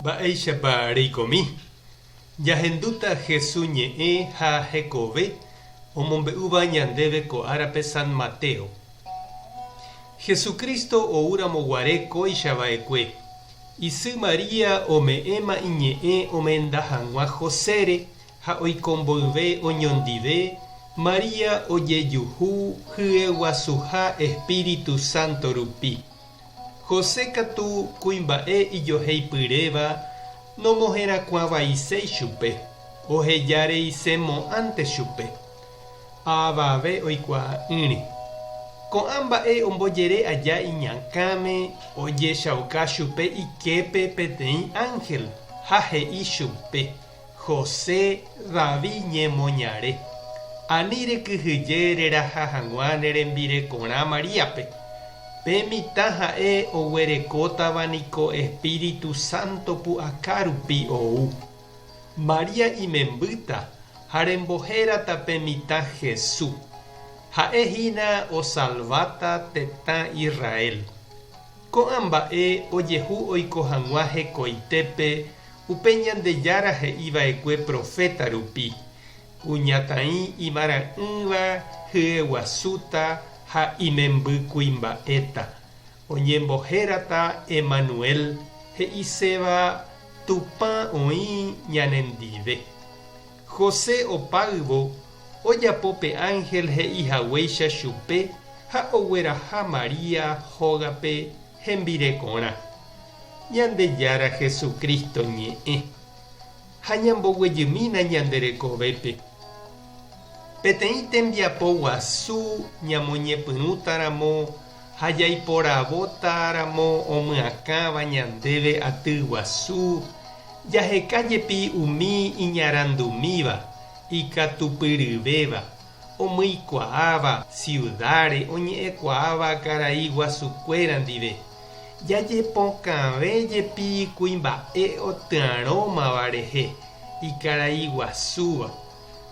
Mba'éichapa reikomi? Jahendúta Hesu ñe'ẽ ha hekove omombe'úva ñandéve ko árape San Mateo. Jesucristo oúramo guare kóicha va'ekue, isy María ome'ẽma iñe'ẽ omenda hag̃ua Josére ha oiko mboyve oñondive, María ojejuhu hyeguasuha Espíritu Santo rupi. José katu kuimba'e ijoheipyréva nomoherakuãvaiséi chupe, oheja reisemo'ãnte chupe. Avave oikuaa'ỹre. Ko'ã mba'e ombojere aja iñakãme ojechauka chupe iképe peteĩ ánhel ha he'i chupe, José, David ñemoñare, ani rekyhyje reraha hag̃ua ne rembirekorã Maríape. Pe mitã ha'e oguerekótava niko Espíritu Santo pu'aka rupi ou. María imembýta ha rembohérata pe mitã Jesús. Ha'e hína osalváta tetã Israel. Ko'ã mba'e ojehu oiko hag̃ua hekoitépe upe Ñandejára he'i va'ekue proféta rupi, Kuñataĩ imarã'ỹva hyeguasúta ha imemby kuimba'éta. Oñembohérata Emanuel, he'iséva Tupã oĩ ñanendive. José opáyvo ojapo pe ánhel he'i haguéicha chupe ha ogueraha María hógape hembirekorã. Ñandejára Jesucristo ñe'ẽ. Ha ñamboguejymína ñande rekovépe. Peteĩ tembiapo guasu ñamoñepyrũtaramo ha jaiporavótaramo omyakãva ñandéve aty guasu, jaheka jepi umi iñarandumíva, ikatupyryvéva, omyikuaáva siudáre, oñe'ẽkuaáva karai guasukuéra ndive. Jajepokãve jepi kuimba'e otyarõmava rehe, ikarai guasúva.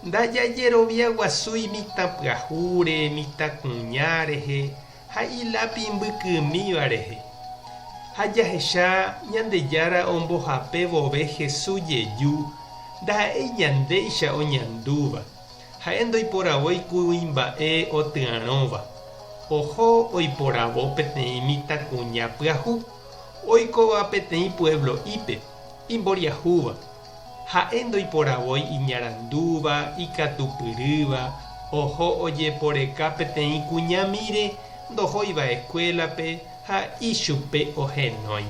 Ndajajeroviaguasúi mitãpyahúre, mitãkuña rehe ha ilápi mbykymíva rehe. Ha jahecha Ñandejára ombohape vove Jesús jeju, ndaha'éi ñandéicha oñandúva. Ha'e ndoiporavói kuimba'e otyarõva. Oho oiporavo peteĩ mitãkuña pyahu, oikóva peteĩ pueblo'ípe, imboriahúva. Ha'e ndoiporavói iñarandúva, ikatupyrýva, oho ojeporeka peteĩ kuñamíre ndohóiva escuela-pe ha ichupe ohenói.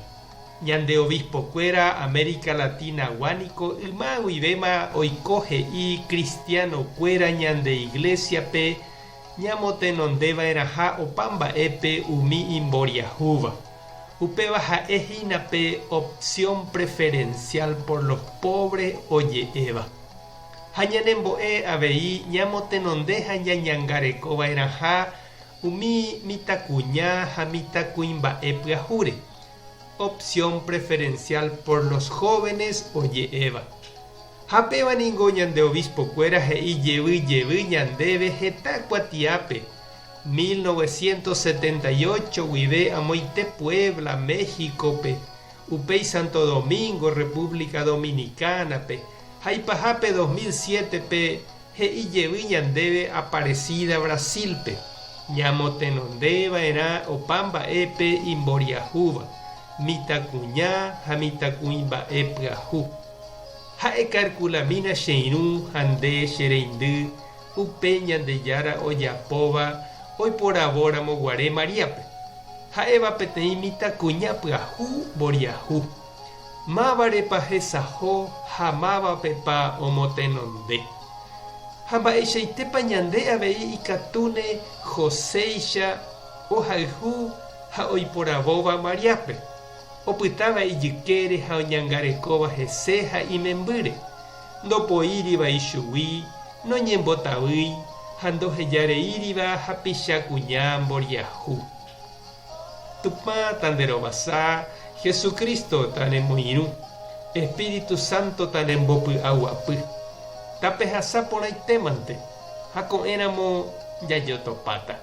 Ñande obispo-kuéra América Latina-gua niko yma guivéma oiko he'i cristiano-kuéra ñande iglesia-pe ñamotenondeva'erãha opa mba'épe umi imboriahúva. Upéva ha'e hína pe opción preferencial por los pobres oje'éva. Ha ñanembo'e avei ñamotenonde ha ñañangareko va'erãha umi mitãkuña ha mitãkuimba'e pyahúre, opción preferencial por los jóvenes oje'éva. Ha péva ningo ñande obispo-kuéra he'i jevy jevy ñandéve heta kuatiápe, 1978 guive amoite Puebla, México-pe, upéi Santo Domingo, República Dominicana-pe, ha ipahápe 2007-pe he'i jevy ñandéve Aparecida, Brasil-pe, ñamotenondeva'erã opa mba'épe imboriahúva, mitãkuña ha mitãkuimba'e pyahu. Ha ekarkulamína che irũ ha nde che reindy Upe Ñandejára ojapóva oiporavóramo guare Maríape, ha'éva peteĩ mitãkuña pyahu mboriahu. Mávarepa hesaho ha mávapepa omotenonde? Ha mba'eichaitépa ñande avei ikatúne Joséicha ohayhu ha oiporavóva Maríape, opytáva ijykére ha oñangarekóva hese ha imembýre, ndopoíriva ichugui, noñembotavýi ha ndohejareíriva hapicha kuña mboriahu. Tupã tanderovasa, Jesucristo tanemoirũ, Espíritu Santo tanembopy'aguapy. Tapehasa porãitémante, ha ko'ẽramo jajotopáta.